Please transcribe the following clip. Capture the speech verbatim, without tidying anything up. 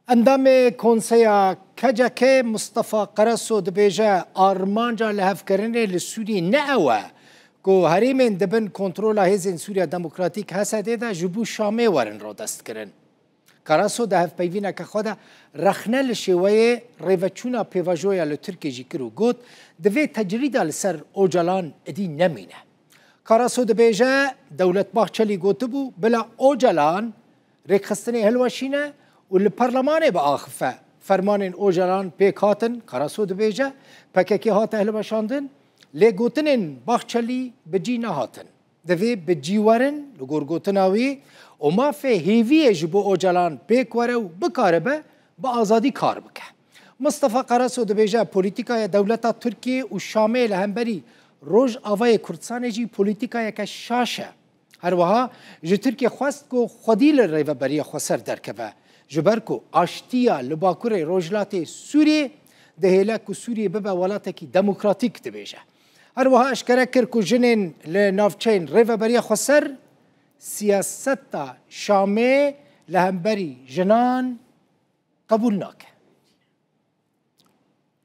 Endamê Konseya K C K Mustafa Karaso dibêje, armanca lihevkirinê li Sûriyê ne ew e ku herêmên di bin kontrola Hêzên Sûriya Demokratîk, H S D'ê de, ji bo Şamê werin radestkirin. Karaso di hevpeyvîneke xwe de rexne li şêweyê rêveçûna pêvajoya li Tirkiyê jî kir û got, divê tecrîda li ser Ocalan êdî nemîne. Karaso dibêje, Dewlet Bahçelî gotibû, bila Ocalan rêkxistinê hilweşîne û li perlemanê biaxife. Fermanên Ocalan pêk hatin, Karaso dibêje, P K K hate hilweşandin, lê gotinên Bahçelî bi cî nehatin. Divê bi cî werin, li gor gotina wî, û mafê hêviyê ji bo Ocalan pêk were û bikaribe bi azadî kar bike. Mustafa Karaso dibêje, polîtîkaya dewleta Tirkiyê û Şamê li hemberî Rojavayê Kurdistanê jî polîtîkayeke şaş e. Her wiha ji Tirkiyê xwest ku xwedî li Rêveberiya Xweser derkeve, ji ber ku aştiya li Bakurê Rojhilatê Sûriyê dihêle ku Sûriyê bibe welatekî demokratîk, dibêje. Her wiha eşkere kir ku jinên li navçeyên Rêveberiya Xweser siyaseta Şamê li hemberî jinan qebûl nake.